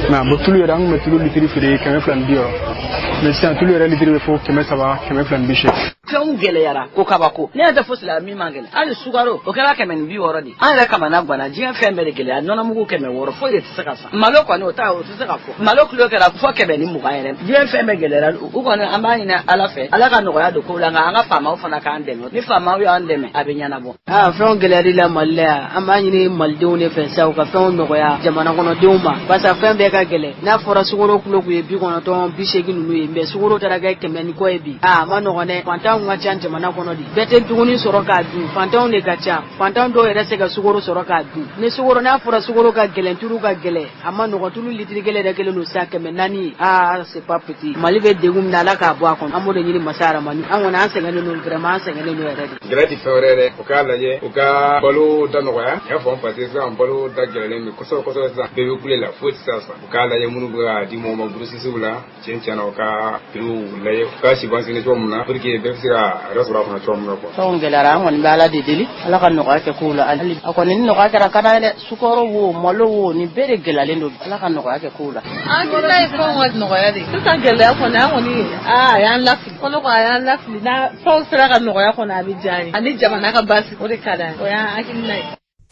Mais bon, tulu yɛrɛ, an tun bɛ tulu litiri feere 260, mais sisan tulu yɛrɛ litiri bɛ fo 300, 280. Fɛnw gɛlɛyara ko kabako. Ne yɛrɛ tɛ fosi la min man gɛlɛn. Hali sukaro o kɛra 160 de. An yɛrɛ kamana ganna, diɲɛ fɛn bɛɛ de gɛlɛya. Nɔnɔmugu 600, foyi de tɛ se ka san. Malo kɔni o ta o tɛ se ka fɔ. Malo kilo kɛra fo 120 yɛrɛ. Diɲɛ fɛn bɛɛ gɛlɛyara. U kɔni an b'a ɲini Ala fɛ, Ala ka nɔgɔya don kow la, nka an ka faamaw fana k'an dɛmɛ. Ni faamaw y'an dɛmɛ, a bɛ ɲɛnabɔ. Aa fɛnw gɛlɛyali la Mali la yan, an b'a ɲini malidenw de fɛ sa u ka fɛnw nɔgɔya jamana kɔnɔdenw ma barisa fɛn bɛɛ ka gɛlɛn. N'a fɔra sukaro kilo kun ye 90 80 ninnu ye, mais sukaro taara kɛ 100 ni kɔ ye bi. Aa a ma nɔgɔn dɛ, fantanw ka ca jamana kɔnɔ de, bɛɛ tɛ dumuni sɔrɔ k'a dun, fantanw de ka ca. Fantan dɔw yɛrɛ se ka sukaro sɔrɔ k'a dun. Ni sukaro n'a fɔra sukaro ka gɛlɛn, tulu ka gɛlɛn, a ma nɔgɔn. Tulu litiri kelen yɛrɛ kɛlen don sa 400 ye. Aa c'est pas petit. Mali bɛ degun min na, Ala k'a bɔ a kɔnɔ. An b'o de ɲini masa Aramani. An kɔni an sɛgɛnnen don vraiment, an sɛgɛnnen don yɛrɛ de. Gɛlɛya tɛ fɛn wɛrɛ ye dɛ, u k'a lajɛ u ka balo da nɔgɔya. I y'a faamu, parce que sisan balo da gɛlɛlen don kosɛbɛ kosɛbɛ. Sisan bɛɛ bɛ kule la, foyi tɛ se ka san. U k'a lajɛ minnu bɛ ka di mɔgɔw ma grossistes la, tiɲɛ tiɲɛ na, u ka prix lajɛ, u ka subventionner cogo min na pour que bɛɛ bɛ se ka a yɛrɛ sɔrɔ a kɔnɔ cogo min na quoi. Fɛnw gɛlɛyara, an kɔni bɛ Ala de deli, Ala ka nɔgɔya kɛ kow la. Hali a kɔni ni nɔgɔya kɛra ka d'an ye dɛ. Sukaro wo, malo wo, nin bɛɛ de gɛlɛyalen don. Ala ka nɔgɔya kɛ kow la. An hakilina ye fɛnw ka nɔgɔya de. Sisan gɛlɛya kɔni, an kɔni aa a y'an lafili kɔnɔ kɔni, a y'an lafili. N'a fɛnw sera ka nɔgɔya kɔni, a bɛ diya an ye, ani jamana ka basigi, o de ka d'an ye, o y'an hakilina ye.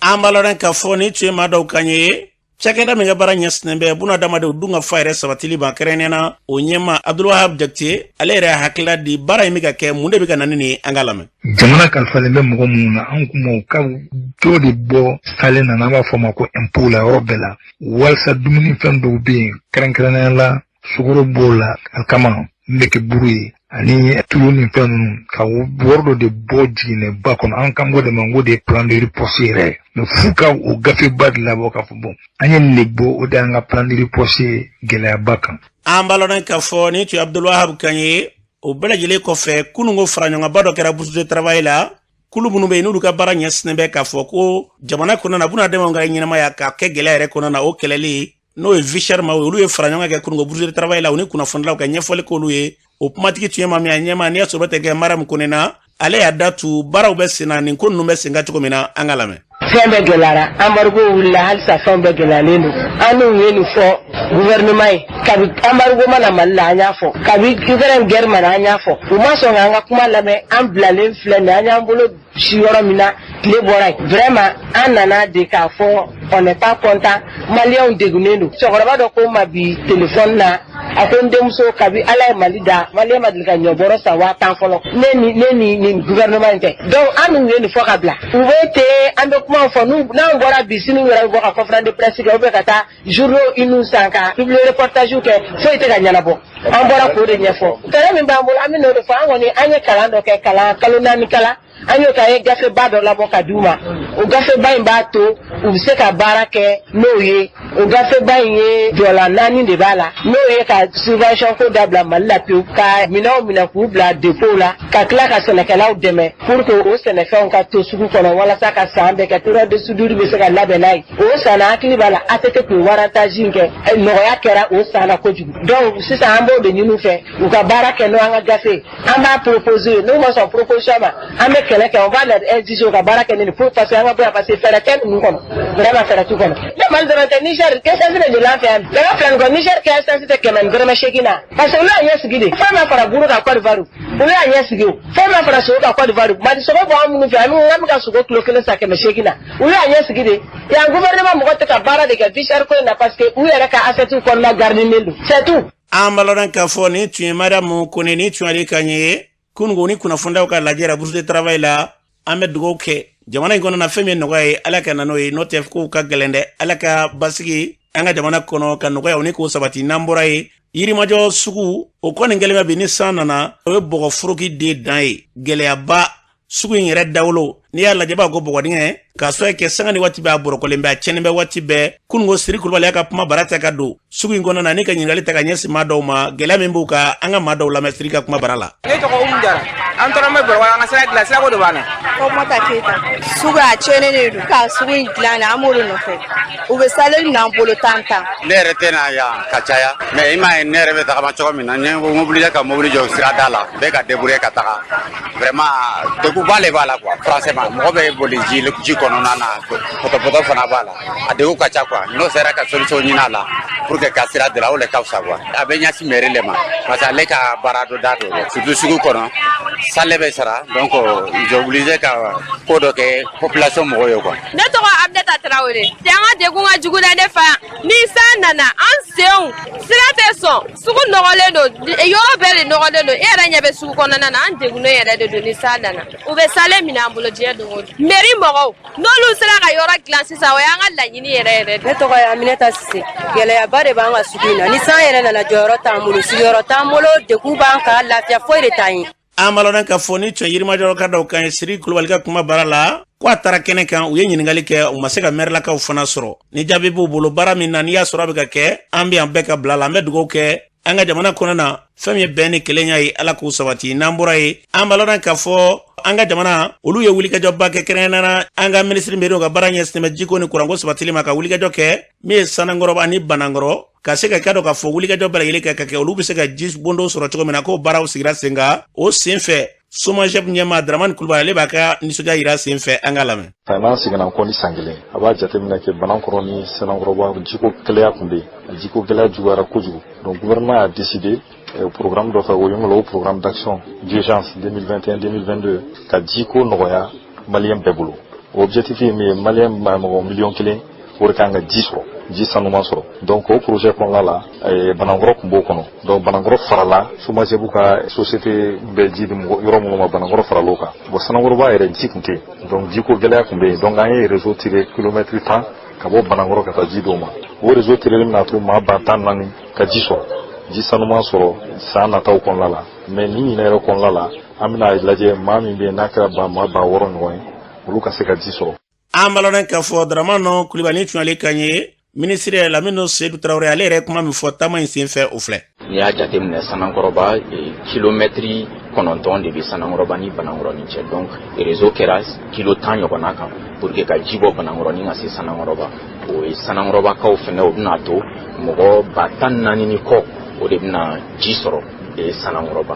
An b'a lɔn k'a fɔ nin tun ye maa dɔw kan ye cakɛda min ka baara ɲɛsinnen bɛ bunadamadenw dun ka fa yɛrɛ sabatili ma, kɛrɛnkɛrɛnnenya na o ɲɛmaa Abdulwahab Jakite, ale yɛrɛ hakilila di baara in bɛ ka kɛ mun de bɛ ka na ni nin ye, an k'a lamɛn. Jamana kalifalen bɛ mɔgɔ minnu na, an kuma u ka dɔ de bɔ salaire na, n'an b'a fɔ o ma ko impôt la yɔrɔ bɛɛ la, walisa dumunifɛn dɔw bɛ yen, kɛrɛnkɛrɛnnenya la sukaro b'o la, alikama min bɛ kɛ buru ye, ani tulu ni fɛn ninnu, ka wari dɔ de bɔ jiginɛba kɔnɔ. An kan b'o de ma ko de plan de riposte yɛrɛ. Mais f'u ka o gafeba de labɔ k'a fɔ bon, an ye nin de bɔ, o de y'an ka plan de riposte ye gɛlɛyaba kan. An b'a lɔn k'a fɔ nin tun ye Abdulwahab kan ye. O bɛɛ lajɛlen kɔfɛ, kununko faraɲɔgɔnba dɔ kɛra bourse de travail la. Kulu minnu bɛ yen n'olu ka baara ɲɛsinnen bɛ k'a fɔ ko jamana kɔnɔna na bunadamadenw ka ɲɛnamaya ka kɛ gɛlɛya yɛrɛ kɔnɔna na, o kɛlɛli n'o ye vie chère ma, olu ye fara ɲɔgɔn kɛ kununko bourse de travail la, u ni kunnafonidilaw ka ɲɛfɔli k'olu ye. O kumatigi tun ye maa min ye, a ɲɛmaa n'i y'a sɔrɔ tɛ kɛ Mariam Kone na, ale y'a da tu baaraw bɛ sen na, nin ko ninnu bɛ sen kan cogo min na, an ka lamɛn. Fɛn bɛɛ gɛlɛyara, embargo wulila, halisa fɛn bɛɛ gɛlɛyalen don. An n'u ye nin fɔ gouvernement ye kabi embargo ma na Mali la, an y'a fɔ kabi Ukraine guerre ma na, an y'a fɔ, u ma sɔn k'an ka kuma lamɛn. An bilalen filɛ nin, an y'an bolo si yɔrɔ min na, tile bɔra yen. Vraiment, an nana de k'a fɔ on n'est pas content, maliyɛnw degunnen don. Cɛkɔrɔba dɔ ko n ma bi téléphone na, a ko n denmuso, kabi Ala ye Mali da, maliyɛn ma deli ka ɲɔbɔrɔ san 10 000 fɔlɔ, ne ni nin gouvernement in tɛ. Donc an n'u ye nin fɔ ka bila, u bɛ ten, an bɛ kumaw fɔ, n'an bɔra bi, sini u yɛrɛ bɛ bɔ ka conférence de presse kɛ ou bien ka taa journaux inu san ka publier reportage kɛ, foyi tɛ ka ɲɛnabɔ. An bɔra k'o de ɲɛfɔ. Fɛɛrɛ min b'an bolo, an bɛ n'o de fɔ. An kɔni an ye kalan dɔ kɛ, kalan kalo 4 kalan, an y'o kɛ, an ye gafeba dɔ labɔ ka d'u ma. O gafeba in b'a to u bɛ se ka baara kɛ n'o ye. O gafeba in ye jɔla naani de b'a la, n'o ye ka subvention ko dabila Mali la pewu, ka minɛnw minɛ k'u bila dépôt la, ka tila ka sɛnɛkɛlaw dɛmɛ pour que o sɛnɛfɛnw ka to sugu kɔnɔ walasa ka san bɛɛ kɛ, période de soudure bɛ se ka labɛn n'a ye. O san na, hakili b'a la, ATT tun ye warataji in kɛ, nɔgɔya kɛra o san na kojugu. Donc sisan an b'o de ɲini u fɛ, u ka baara kɛ n'o an ka gafe, an b'a proposer. N'u ma sɔn proposition ma, an bɛ kɛlɛ kɛ, on va leur exiger u ka baara kɛ ni nin pour parce que an ka bɔ yan, parce que fɛɛrɛ tɛ ninnu kɔnɔ, vraiment fɛɛrɛ t'u kɔnɔ. Ne Mali dɔrɔn tɛ, Niger essence bɛ joli an fɛ yan? Kɛmɛ fila nin kɔ, Niger ka essence tɛ 100 ni dɔrɔmɛ 8 na, parce que olu y'a ɲɛsigi de. Fɛn ma fara buru kan Côte d'Ivoire, olu y'a ɲɛsigi o. Fɛn ma fara sogo kan Côte d'Ivoire, Mali sogo bɔ an minnu fɛ, an bɛ ka sogo kilo kelen san 800 na, olu y'a ɲɛsigi de. Yan gouvernement mɔgɔ tɛ ka baara de kɛ vie chère ko in na, parce que u yɛrɛ ka assiette kɔnɔna garninen don, c'est tout. An b'a lɔn k'a fɔ nin tun ye Mariam Kone, nin tun ale kan ye kununko ni kunnafonidilaw ka lajɛ bourse de travail la. An bɛ dugawu kɛ jamana in kɔnɔ na, fɛn min ye nɔgɔya ye, Ala ka na n'o ye, n'o tɛ kow ka gɛlɛn dɛ. Ala ka basigi an ka jamana kɔnɔ, ka nɔgɔya ni k'o sabati. N'an bɔra ye, Yirimajɔ sugu o kɔni kɛlen bɛ bi, ni san nana o ye bɔgɔ foroki de dan ye. Gɛlɛyaba sugu in yɛrɛ dawolo, n'i y'a lajɛ b'a ko bɔgɔdingɛ k'a sɔrɔ kɛ sanga ni waati bɛɛ, a bɔrɔkɔlen bɛ, a tiɲɛnen bɛ waati bɛɛ. Kununko Siri Kulubali y'a ka kuma bara ta ka don sugu in kɔnɔ na ni ka ɲininkali ta ka ɲɛsin maa dɔw ma, gɛlɛya min b'u kan. An ka maa dɔw lamɛn Siri ka kuma bara la. Ne tɔgɔ Umu Jara. An tɔɔrɔ bɛ bɔrɔ, an ka sira dilan, sirako de b'an na. Fɔtumata Keyita. Sugu a tiɲɛnen de don, ka sugu in dilan de, an b'o de nɔfɛ. U bɛ salaire minɛ an bolo tan tan. Ne yɛrɛ tɛ na yan ka caya, mais i m'a ye ne yɛrɛ bɛ tagama cogo min na, n ye mobili ka mobili jɔ sirada la, bɛɛ ka débrouiller ka taga. Vraiment, degunba le b'a la quoi, franchement. tagama, mɔgɔ bɛ boli ji kɔnɔna na, pɔtɔpɔtɔ fana b'a la, a degun ka ca quoi. N'o sera ka solution ɲini a la pour que ka sira dilan, o le ka fisa quoi. A bɛ ɲɛsin mairie le ma parce que ale ka baara dɔ da don, surtout sugu kɔnɔ, salaire bɛ sara, donc ils sont obligés ka ko dɔ kɛ population mɔgɔw ye quoi. Ne tɔgɔ Abinata Tarawele. An ka degun ka jugu dɛ ne fa. Ni san nana, an senw sira tɛ sɔn, sugu nɔgɔlen don, yɔrɔ bɛɛ de nɔgɔlen don. E yɛrɛ ɲɛ bɛ sugu kɔnɔna na, an degunnen yɛrɛ de don. Ni san nana, u bɛ salen minɛ an bolo diɲɛ don o don. Mairie mɔgɔw, n'olu sera ka yɔrɔ dilan sisan, o y'an ka laɲini yɛrɛ yɛrɛ de. Ne tɔgɔ ye Aminata Sise. Gɛlɛyaba de b'an ka sugu in na. Ni san yɛrɛ nana, jɔyɔrɔ t'an bolo, sigiyɔrɔ t'an bolo, degun b'an kan, lafiya foyi de t'an ye. An b'a lɔn k'a fɔ ni tun ye Yirimajɔ ka dɔw kan ye, Siriki Kulubali ka kuma baara la, ko a taara kɛnɛ kan, u ye ɲininkali kɛ, u ma se ka mɛrilakaw fana sɔrɔ ni jaabi b'u bolo. Baara min na, n'i y'a sɔrɔ a bɛ ka kɛ, an bɛ yan bɛɛ ka bila la. An bɛ dugawu kɛ an ka jamana kɔnɔ na, fɛn min ye bɛn ni kelenya ye, Ala k'u sabati. N'an bɔra yen, an b'a lɔn k'a fɔ an ka jamana, olu ye wulikajɔba kɛ, kɛrɛnkɛrɛnnenya la an ka minisiri meriw ka baara ɲɛsinnen bɛ jiko ni kuranko sabatili ma, ka wulikajɔ kɛ min ye Sanankɔrɔ ani Banankɔrɔ, ka se ka kɛ dɔn k'a fɔ wulikajɔ bɛɛ lajɛlen kɛ ka kɛ, olu bɛ se ka ji bondo sɔrɔ cogo min na. K'o baaraw sigira sen kan. O sen fɛ, SOMAGEP ɲɛmaa Dramani Kulubali, ale b'a ka nisɔndiya yira sen fɛ. An ka lamɛn. N'an seginna kɔ ni san kelen, a b'a jateminɛ kɛ Banankɔrɔ ni Sanankɔrɔba, jiko gɛlɛya tun bɛ yen, a jiko gɛlɛya juguyara kojugu. Donc gouvernement y'a décidé programme dɔ fɛ, o ye o programme d'action d'urgence 2021-2022, ka jiko nɔgɔya maliyɛn bɛɛ bolo. O objectif ye min ye, maliyɛn mɔgɔ 1 miliyɔn o de kan ka ji sɔrɔ, ji sanuman sɔrɔ. Donc o projet kɔnɔna la, Banankɔrɔ tun b'o kɔnɔ. Donc Banankɔrɔ farala SOMAGEP ka société bɛ ji di yɔrɔ minnu ma, Banankɔrɔ farala o kan. Bon, Sanankɔrɔba yɛrɛ, ji tun tɛ yen, donc jiko gɛlɛya tun bɛ yen. Donc an ye réseau tiré kilomètre 10 ka bɔ Banankɔrɔ ka taa ji d'o ma. O réseau tiré bɛna to maa 14 000 ka ji sɔrɔ, ji sanuman sɔrɔ san nataw kɔnɔna la. Mais nin ɲinɛ yɛrɛ kɔnɔna la, an bɛna lajɛ maa min bɛ yen n'a kɛra ba maa 6000 ɲɔgɔn ye, olu ka se ka ji sɔrɔ. An b'a lɔn k'a fɔ Dramane Kulibali tun ale kan ye minisiri yɛrɛ Lamine Seydou Tarawele, ale yɛrɛ kuma min fɔ taama in sen fɛ, o filɛ. N'i y'a jateminɛ, Sanankɔrɔba, kilomɛtiri 9 de bɛ Sanankɔrɔba ni Banankɔrɔni cɛ. Donc réseau kɛra kilo 10 ɲɔgɔnna kan pour que ka ji bɔ Banankɔrɔni ka se Sanankɔrɔba. O ye Sanankɔrɔbakaw fɛnɛ, o bɛna to mɔgɔ 14 000 ni kɔ, o de bɛna ji sɔrɔ Sanankɔrɔba.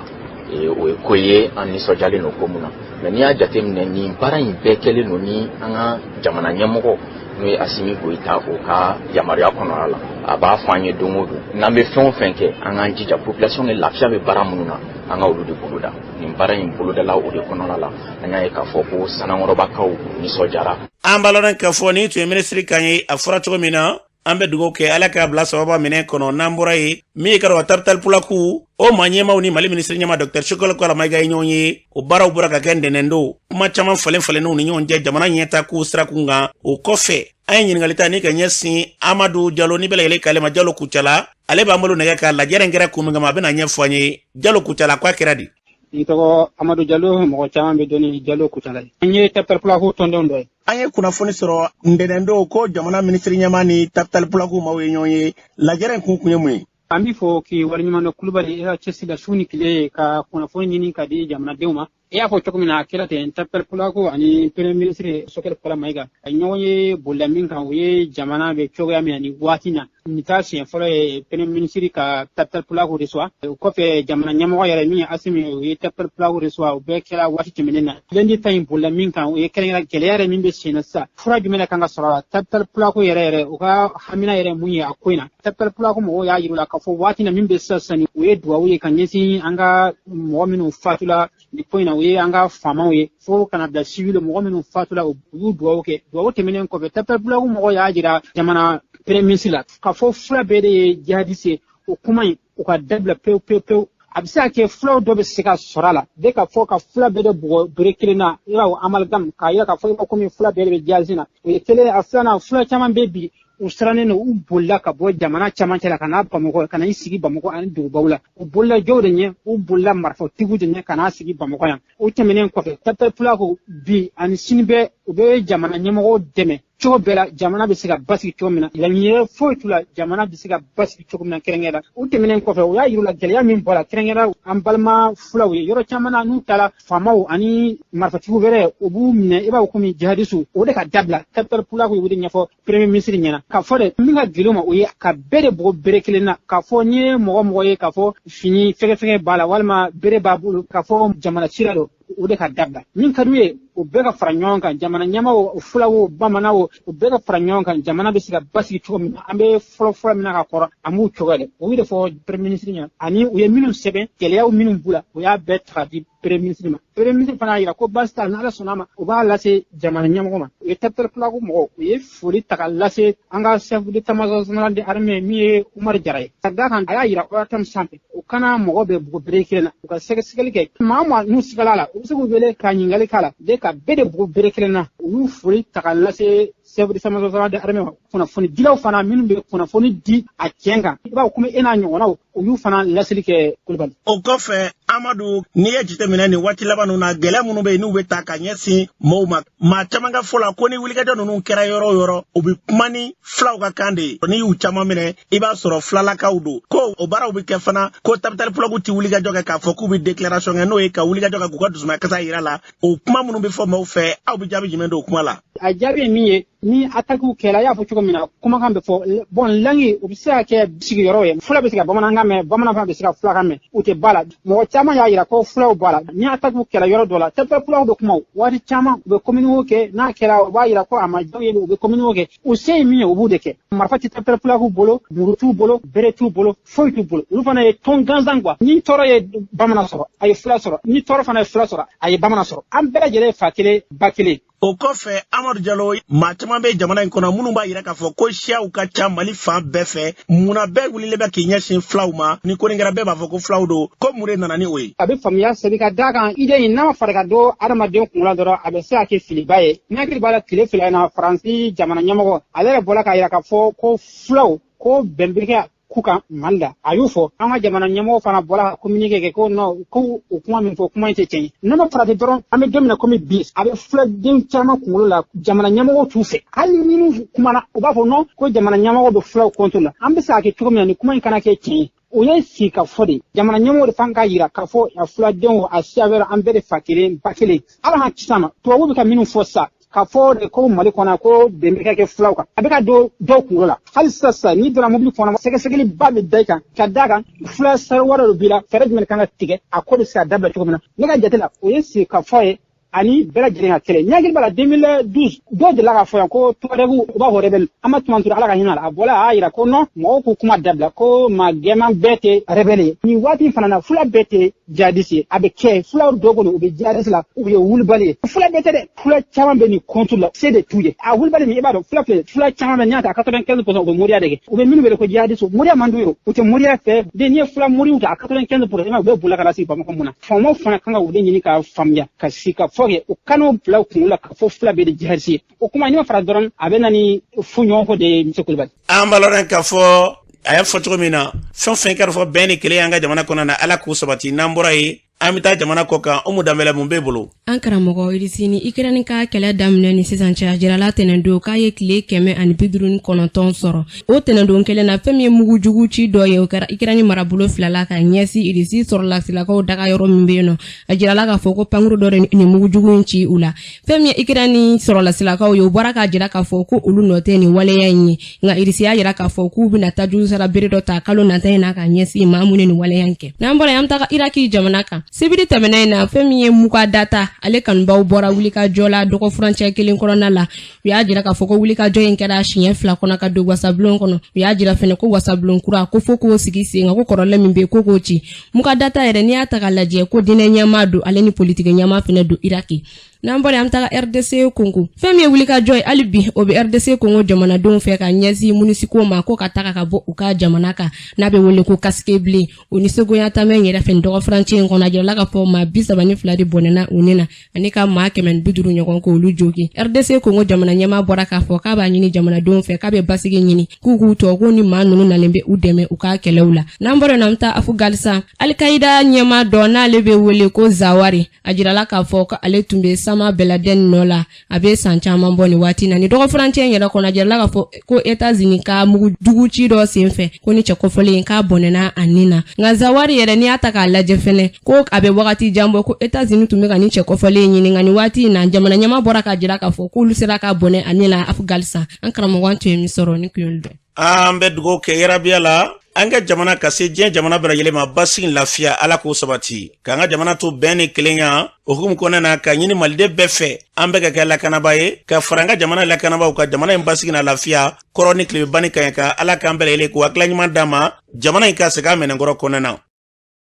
O ye ko ye an nisɔndiyalen don ko mun na. Mais n'i y'a jateminɛ, nin baara in bɛɛ kɛlen don ni an ka jamana ɲɛmɔgɔ, n'o ye Asimi Goyita, o ka yamaruya kɔnɔna la. A b'a fɔ an ye don o don, n'an bɛ fɛn o fɛn kɛ, an k'an jija population ni lafiya bɛ baara minnu na, an ka olu de boloda. Nin baara in bolodala o de kɔnɔna la. An y'a ye k'a fɔ ko Sanankɔrɔbakaw nisɔndiyara. An b'a lɔn k'a fɔ nin tun ye minisiri kan ye. A fɔra cogo min na, an bɛ dugawu kɛ, Ala k'a bila sababa minɛ kɔnɔ. N'an bɔra yen, min ye ka dɔn Tabital Pulaku, o maa ɲɛmaw ni Mali minisiri ɲɛma Dr Choguel Kokalla Maïga ye ɲɔgɔn ye. O baaraw bɔra ka kɛ ntɛnɛn don. Kuma caman falen falennenw ni ɲɔgɔn cɛ jamana ɲɛta k'u sirakun kan. O kɔfɛ, an ye ɲininkali ta ni ka ɲɛsin Amadu Jalo, ni bɛɛ lajɛlen k'ale ma Jalo Kucala. Ale b'an bolo nɛgɛ k'a lajɛ kɛra kun min kama, a bɛna ɲɛfɔ an ye. Jalo Kucala, k'a kɛra di? N tɔgɔ Amadu Jalo, mɔgɔ caman bɛ dɔn ni Jalo Kucala ye. N ye Tabital Pulaku tɔndenw dɔ ye. An ye kunnafoni sɔrɔ ntɛnɛn don ko jamana minisiri ɲɛma ni Tabital Pulaku maaw ye ɲɔgɔn ye. Lajɛrɛ in kun ye mun ye? An b'i fɔ k'i waleɲuman dɔn, Kulubali, e ka cɛsiri la su ni tile ka kunnafoni ɲini ka di jamanadenw ma. I y'a fɔ cogo min na, a kɛra ten. Tabital Pulaku ani premier ministre Choguel Kokalla Maïga a ɲɔgɔn ye bolila min kan, o ye jamana bɛ cogoya min na nin waati na. Nin t'a siɲɛ fɔlɔ ye premier ministre ka Tabital Pulaku reçoit. O kɔfɛ, jamana ɲɛmɔgɔ yɛrɛ min ye Asimi, o ye Tabital Pulaku reçoit. O bɛɛ kɛra waati tɛmɛnen na. Lundi ta in bolila min kan, o ye kɛrɛnkɛrɛn gɛlɛya yɛrɛ min bɛ sen na sisan, fura jumɛn de kan ka sɔrɔ a la. Tabital Pulaku yɛrɛ, u ka hamina yɛrɛ mun ye a ko in na. Tabital Pulaku mɔgɔw y'a yir'u la k'a fɔ waati na min bɛ sisan sisan, o ye duwawu ye ka ɲɛsin an ka mɔgɔ minnu fatula nin ko in na, o ye an ka faamaw ye, fo kana bila civil mɔgɔ minnu fatula, u y'u duwawu kɛ. Duwawu tɛmɛnen kɔfɛ, Tabital Pulaku mɔgɔw y'a jira jamana premier ministre la k'a fɔ fula bɛɛ de ye jihadiste ye. O kuma in, u ka dabila pewu pewu pewu. A bɛ se ka kɛ fulaw dɔ bɛ se ka sɔrɔ a la bɛɛ ka fɔ ka fula bɛɛ de bugɔ bere kelen na, i b'a fɔ amalgame, k'a yira k'a fɔ i b'a komi fula bɛɛ de bɛ jihadiste na. O ye kelen. A filanan, fula caman bɛ bi, u sirannen don, u bolila ka bɔ jamana camancɛ la ka na Bamakɔ, ka na i sigi Bamakɔ ani dugubaw la. U bolila jɔw de ɲɛ? U bolila marifatigiw de ɲɛ ka n'a sigi Bamakɔ yan. O tɛmɛnen kɔfɛ, Tabital Pulaku bi ani sini bɛɛ, u bɛ jamana ɲɛmɔgɔw dɛmɛ cogo bɛɛ la, jamana bɛ se ka basigi cogo min na. Laɲini yɛrɛ foyi t'u la, jamana bɛ se ka basigi cogo min na kɛrɛnkɛrɛn la. O tɛmɛnen kɔfɛ, u y'a yir'u la gɛlɛya min bɔra kɛrɛnkɛrɛn an balima fulaw ye yɔrɔ caman na, n'u taara, faamaw ani marifatigiw wɛrɛ, u b'u minɛ i b'a fɔ komi jihadisiw. O de ka dabila. Tabital Pulaku y'o de ɲɛfɔ premier ministre ɲɛna k'a fɔ dɛ, min ka gɛlɛn ma, o ye ka bɛɛ de bugɔ bere kelen na, k'a fɔ n'i ye mɔgɔ mɔgɔ ye k'a fɔ fini fɛgɛfɛgɛ b'a la walima bere b'a bolo, k'a fɔ jamana cira don. o de ka dabila. Min ka d'u ye, o bɛɛ ka fara ɲɔgɔn kan, jamana ɲɛmaaw, fulaw o, bamanan o, o bɛɛ ka fara ɲɔgɔn kan, jamana bɛ se ka basigi cogo min na. An bɛ fɔlɔ fɔlɔ min na ka kɔrɔ, an b'u cogoya dɛ. O y'o de fɔ premier ministre ɲɛna, ani u ye minnu sɛbɛn, gɛlɛyaw minnu b'u la, u y'a bɛɛ ta ka di premier ministre ma. Premier ministre fana y'a jira ko baasi t'a la, n'Ala sɔnna a ma, u b'a lase jamana ɲɛmɔgɔ ma. U ye Tabital Pulaaku mɔgɔw, u ye foli ta ka lase an ka chef d'état-major général des armées min ye Umaru Jara ye. Ka d'a kan, a y'a jira ORTM sanfɛ, u kana mɔgɔ bɛɛ bugu bere kelen na, u ka sɛgɛsɛgɛli kɛ. Maa o maa n'u sigala a la, u bɛ se k'u wele ka ɲininkali k'a la, de ka bɛɛ de bugu bere kelen na. U y'u foli ta ka lase chef d'état-major général des armées ma. Kunnafonidilaw fana minnu bɛ kunnafoni di a tiɲɛ kan, i b'a fɔ komi e n'a ɲɔgɔnnaw, u y'u fana laseli kɛ Kulubali. O kɔfɛ, Amadu, n'i ye jateminɛ nin waati laban ninnu na, gɛlɛya minnu bɛ yen n'u bɛ ta ka ɲɛsin mɔɔw ma, maa caman ka fɔ la ko ni wulikajɔ ninnu kɛra yɔrɔ o yɔrɔ, u bɛ kuma ni fulaw ka kan de ye. N'i y'u caman minɛ, i b'a sɔrɔ fulalakaw don. Ko o baaraw bɛ kɛ fana ko Tabital Pulaaku tɛ wulikajɔ kɛ k'a fɔ k'u bɛ déclaration kɛ, n'o ye ka wulikajɔ kɛ k'u ka dusumakasa yira la. O kuma minnu bɛ fɔ maaw fɛ, aw bɛ jaabi jumɛn d'o kuma la? A jaabi ye min ye, ni attaque kɛra, i y'a fɔ cogo min na, kumakan bɛ fɔ. Bon, langue o bɛ se ka kɛ sigiyɔrɔ ye. Fula bɛ se ka bamanankan mɛn, bamanan fana bɛ se ka fulakan mɛn, u tɛ ba la. Mɔgɔ caman y'a jira ko fulaw b'a la. Ni attaque kɛra yɔrɔ dɔ la, Tabital Pulaaku bɛ kuma waati caman, u bɛ communiqué kɛ. N'a kɛra, u b'a jira ko a ma diya u ye, u bɛ communiqué kɛ. U se ye min ye, u b'o de kɛ. Marifa tɛ Tabital Pulaaku bolo, muru t'u bolo, bere t'u bolo, foyi t'u bolo. Olu fana ye tɔn gansan quoi. Ni tɔɔrɔ ye bamanan sɔrɔ, a ye fula sɔrɔ. Ni tɔɔrɔ fana ye fula sɔrɔ, a ye bamanan sɔrɔ. An bɛɛ lajɛlen ye fa kelen, ba kelen. O kɔfɛ, Amadu Jalo, maa caman bɛ jamana in kɔnɔ minnu b'a yira k'a fɔ ko siyaw ka ca Mali fan bɛɛ fɛ. Munna bɛɛ wulilen bɛ k'i ɲɛsin fulaw ma? Ni ko nin kɛra, bɛɛ b'a fɔ ko fulaw don. Ko mun de nana ni o ye? A bɛ faamuya sɛbi ka d'a kan, idée in n'a ma fara ka don adamaden kunkolo la dɔrɔn, a bɛ se ka kɛ filiba ye. Ni hakili b'a la, tile 2 in na, Faransi jamana ɲɛmɔgɔ ale yɛrɛ bɔra k'a yira k'a fɔ ko fulaw ko bɛn bɛ kɛ k'u kan Mali la. A y'o fɔ. An ka jamana ɲɛmɔgɔ fana bɔra ka communiqué kɛ ko non, ko o kuma min fɔ, kuma in tɛ tiɲɛ ye. N'a ma farati dɔrɔn, an bɛ don min na komi bi, a bɛ fuladen caman kunkolo la, jamana ɲɛmɔgɔw t'u fɛ. Hali ni minnu kumana, u b'a fɔ non, ko jamana ɲɛmɔgɔ bɛ fulaw contre la. An bɛ se k'a kɛ cogo min na, ni kuma in kana kɛ tiɲɛ ye, o ye sigi ka fɔ de. Jamana ɲɛmɔgɔ de fana k'a yira k'a fɔ a fuladenw, a siya wɛrɛ, an bɛɛ de fa kelen, ba kelen. Ala k'an kisi a ma. Tubabu bɛ ka minnu fɔ sisan, k'a fɔ de ko Mali kɔnɔ ko bɛn bɛ ka kɛ fulaw kan, a bɛ ka don dɔw kunkolo la. Hali sisan sisan, n'i donna mobili kɔnɔ, sɛgɛsɛgɛliba bɛ da i kan ka d'a kan fula sariwari dɔ b'i la. Fɛɛrɛ jumɛn kan ka tigɛ a ko bɛ se ka dabila cogo min na? Ne ka jate la, o ye sigi ka fɔ ye ani bɛɛ lajɛlen ka kɛlɛ. N hakili b'a la, 2012, dɔw delila k'a fɔ yan ko Tuareg, u b'a fɔ rebelle. An ma tuma tura, Ala ka hinɛ a la, a bɔla a y'a yira ko non, mɔgɔw k'u kuma dabila, ko maa gɛnman bɛɛ tɛ rebelle ye. Nin waati fana na, fula bɛɛ tɛ jihadiste ye. A bɛ kɛ fulaw dɔw kɔni, u bɛ jihadiste la, u ye wulibali ye. Fula bɛɛ tɛ dɛ, fula caman bɛ nin contre la, se de t'u ye. A wulibali min, i b'a dɔn, fula filɛ, fula caman bɛ, n'i y'a ta 95%, u bɛ moriya de kɛ. U bɛ minnu wele ko jihadiste, moriya man d'u ye, u tɛ moriya fɛ de. N'i ye fula moriw ta a 95%, i m'a ye, u bɛ bolila ka na sigi Bamakɔ. Mun na? Faamaw fana kan ka o de ɲini k'a faamuya, ka sigi ka fɔ kɛ, u kan'o bila u kunkolo la k'a fɔ fula bɛɛ de jihadiste ye. O kuma n'i ma fara dɔrɔn, a bɛ na ni fɔɲɔgɔnkɔ de ye. Monsieur Kulubali. An b'a lɔn k'a fɔ a y'a fɔ cogo min na, fɛn o fɛn kɛra fɔ bɛn ni kelenya an ka jamana kɔnɔ na, Ala k'u sabati. N'an bɔra yen, an bɛ taa jamana kɔ kan. Umu Danbɛlɛ, mun b'e bolo? An karamɔgɔ, Irisi ni Ikɛrɛni ka kɛlɛ daminɛ ni sisan cɛ, a jirala tɛnɛndon k'a ye tile 159 sɔrɔ. O tɛnɛndon kelen na, fɛn min ye mugujugu ci dɔ ye, o kɛra Ikɛrɛni marabolo fila la ka ɲɛsin Irisi sɔrɔlasilakaw daga yɔrɔ min bɛ yen nɔ. A jirala k'a fɔ ko pankuru dɔ de ni mugujugu in ci u la. Fɛn min ye Ikɛrɛni sɔrɔlasilakaw ye, u bɔra k'a jira k'a fɔ ko olu nɔ tɛ nin waleya in ye. Nka Irisi y'a jira k'a fɔ k'u bɛna tajugu sara bere dɔ ta kalo nata in na ka ɲɛsin maa minnu ye nin waleya in kɛ. N'an bɔra yen, an bɛ taga Iraki jamana kan. Sibiri tɛmɛnen in na, fɛn min ye Mukadata, ale kanubaw bɔra wulikajɔ la dɔgɔ furancɛ kelen kɔnɔna la. U y'a jira k'a fɔ ko wulikajɔ in kɛra siɲɛ 2 kɔnɔ ka don wasabulon kɔnɔ. U y'a jira fɛnɛ ko wasabulon kura ko fo k'o sigi sen kan, ko kɔrɔlen min bɛ yen ko k'o ci. Mukadata yɛrɛ, n'i y'a ta k'a lajɛ, ko diinɛ ɲɛmaa don, ale ni politiki ɲɛmaa fɛnɛ don Iraki. N'an bɔra an bɛ taga RDC Congo. Fɛn min ye wulikajɔ ye hali bi, o bɛ RDC Congo jamanadenw fɛ ka ɲɛsin MONUSCO ma, ko ka taga ka bɔ u ka jamana kan, n'a bɛ wele ko casque bleu. O nisɔngoya taama in yɛrɛ fɛ dɔgɔ furancɛ in kɔnɔ, a jirala k'a fɔ maa 32 de bɔnɛna u ni na, ani ka maa 150 ɲɔgɔn k'olu jogin. RDC Congo jamana ɲɛmaa bɔra k'a fɔ k'a b'a ɲini jamanadenw fɛ, k'a bɛ basigi ɲini, k'u k'u tɔ ko ni maa ninnu nalen bɛ u dɛmɛ u ka kɛlɛw la. N'an bɔra yen, an bɛ taa Afganistan. Alikayida ɲɛmaa dɔ, n'ale bɛ wele ko Zawari, a jirala k'a fɔ ko ale tun bɛ Osama bin Laden nɔ la a bɛ san caman bɔ nin waati na. Ni dɔgɔ furancɛ in yɛrɛ kɔnɔ, a jirala k'a fɔ ko Etats-Unis ka mugujugu ci dɔ senfɛ, ko ni cɛ kofɔlen k'a bɔnɛna a ni na. Nka Zawari yɛrɛ, n'i y'a ta k'a lajɛ fɛnɛ, ko a bɛ wagati jan bɔ ko Etats-Unis tun bɛ ka nin cɛ kofɔlen ɲini. Nka nin waati in na, jamana ɲɛmaa bɔra k'a jira k'a fɔ k'olu sera k'a bɔnɛ a ni na Afganistan. An karamɔgɔ, an tun ye min sɔrɔ ni kun dɔn. An bɛ dugawu kɛ yarabiya la, an ka jamana ka se diɲɛ jamana bɛɛ lajɛlen ma, basigi, lafiya, Ala k'o sabati, k'an ka jamana to bɛn ni kelenya. O hukumu kɔnɔna na, ka ɲini Maliden bɛɛ fɛ, an bɛɛ ka kɛ lakanaba ye, ka fara an ka jamana lakanabaw ka jamana in basigi na lafiya, kɔrɔ ni tilebani ka ɲɛ ka Ala k'an bɛɛ lajɛlen k'u hakilila ɲuman d'an ma, jamana in ka segin a minɛnkɔrɔ kɔnɔna na.